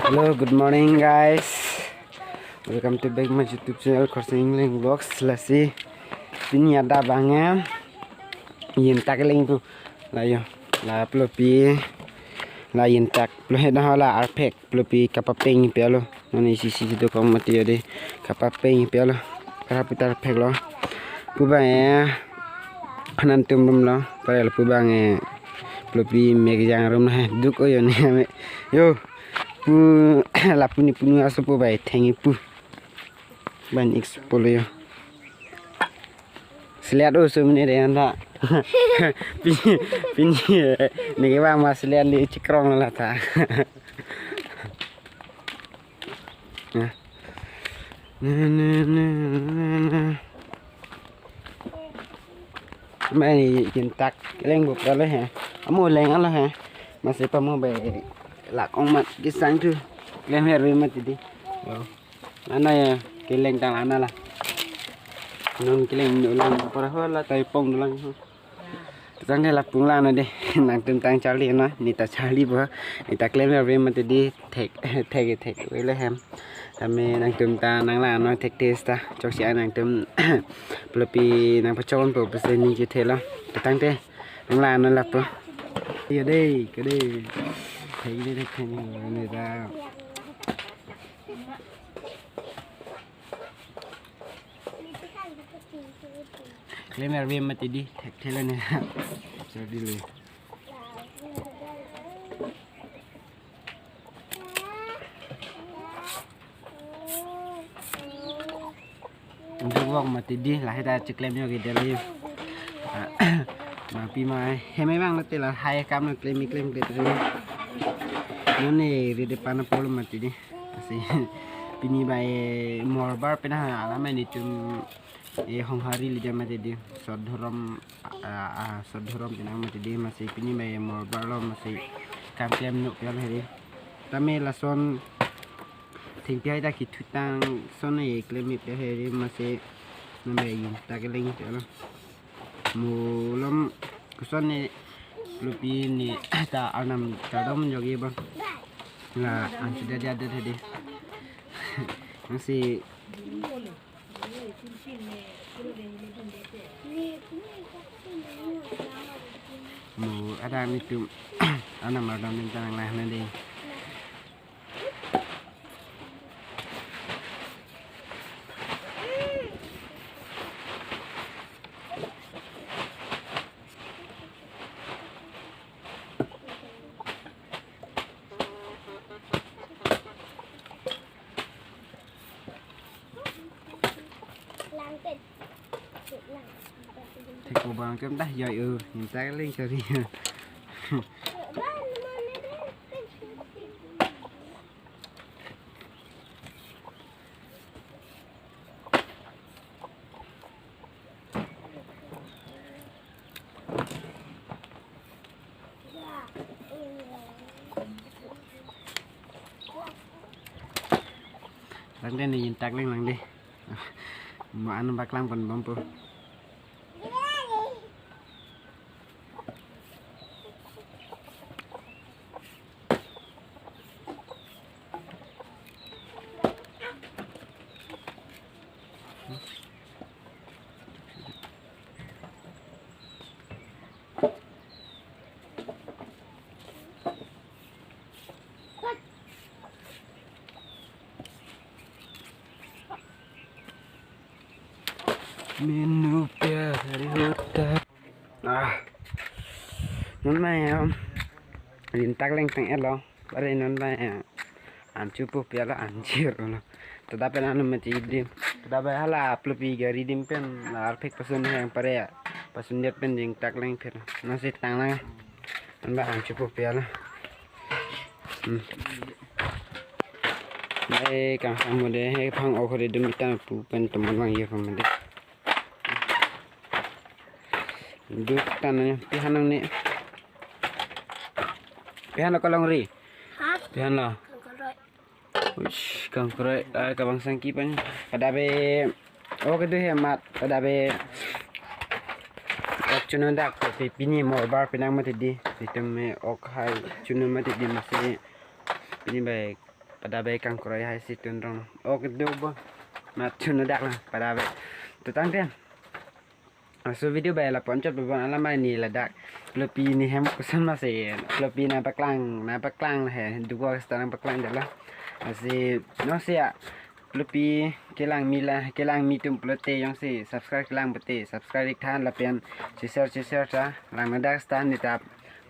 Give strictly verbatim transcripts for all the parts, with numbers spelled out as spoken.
Hello, good morning, guys. Welcome to back my YouTube channel, Khorsing Engleng Vlogs. Lasi pini adap abang, eh, yin tak leng tu. La yo, la plopi, la yin tak, plo he dah la arphek, plopi kapapeng pi alo. Nani isi isi dokong mati yo de, kapapeng pi alo. Kara putar phek lo. Pu abang, eh, hanan tum rum lo. Parel pu abang, eh, plopi mek jang rum na he. Duk o yo ni ame. Yo. Pu lapu ni punu aso pu bai thengi pu. Ban ik supo lo yo. Seliat o sum ni de anda. Pini, pini, eh, ni ke bang mas seliat ni chikrong la ta. Nah. Nah, nah, nah, nah, nah. Mai yin tak leng buk alo he. Amo leng alo he. Masi pamo bai lakong mat kisang tu. Klem her ave mati di. Yo. Nana ya, keleng tang ana la. Non keleng no lang para ho la tai pong lang ho. Tang de la pung lang na de. Nangtum tang charli na, ni ta charli bo. Ni ta klem her ave mati di thek thek thek ave le hem. Tame nangtum ta nang la no thek tes ta. Chok si nangtum plopi nang pachon po pese ni je thela. Tang te nang la no lapu. Yo de, ke de. Thek de thek thek ni ta. Klem her ave mati di, thek thek le ne. Charli le. Untuk vlog mati di, lahai ta chiklem yo ke dali. Ah, ma pi ma hem abang lote lahai kam lo klem klem klem. Non ne ride pana polo mati di. Asi pini bai morbar pena alam ini tum, eh, honghari lija mati di. Sot dhorom, ah, ah, sot dhorom penang mati di, masi pini bai morbar lo masi kam klem no pi alo he di. Tame lason thengpi hai ta kithutang son e klem pi alo he di, masi non bai yin tak leng pi alo. Mo lom koson ne plopi ne ta arnam chardom jogi bang. La ansi dia dia dia di. Ansi mo ada nitum arnam chardom ning tanang lah na de. Thek ko bang kem dah yoi u, minta leng cari. Lang den yin tak leng lang de. Ma anu bak lang pon bom po. Menu pyari hota. Ah. Non mai ya. Yin tak leng tang elo. Pare non mai ya. An chupu pyala anjir lo. Tada pen anu mati dim. Tada bai hala plopi gari dim pen la arphek pasun yang pare ya. Pasun dia pen yin tak leng pher. Nasi tang lang. Non bai an chupu pyala. Hmm. Bai kang sang mo de he phang ok hore dum itan pu pen tomon vang ye pamade. Duk tan ne, pihan nang ne. Pihan lo kalong ri. Ha? Pihan lo. Kangkoroi. Uish, kangkoroi, ah, kabang sangki pan. Pada be, oh, kedo he mat, pada be. Ok chunu dak, pi pini morbar penang mati di. Itum me ok hai chunu mati di masi. Pini bai Pada bai kangkroi hai si tun rong. Ok, do bo. Mat chun dak na pada bai. Tutang ten. Laso video bai lapu-an chot pabon alamai ni ladak. Plopi ni hem koson ma se. Plopi nangpaklang, nangpaklang he. Dugo seta nangpaklang dala. Lasi, no se ya. Plopi kelang mi la, kelang mi atum pulote jongsi subscribe kelang pute, subscribe ik than lapen share, share ta. Lang ladak seta neta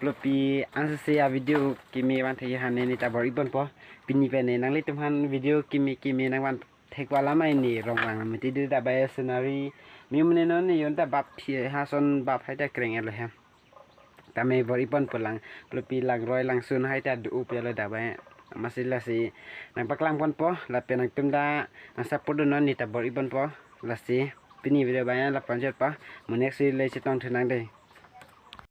plopi ansi se ya video kimi van thek han ne neta bor-i ponpo. Pini pen ne nanglitum han video kimi kimi nangvan thek alamai ni rong lang mati di ta bai scenery. Mi mene non ne yon ta bap thi ha son bap hai ta kreng elo hem. Tame bor-i ponpo lang, plopi langroi langsun hai ta do-o pi alo dak bai. Masi lasi nangpaklang ponpo, lapen nangtum ta nang support dun non neta bor-i ponpo. Lasi pini video bai lapu-an chot pa, mo next video le chetong thu nang de.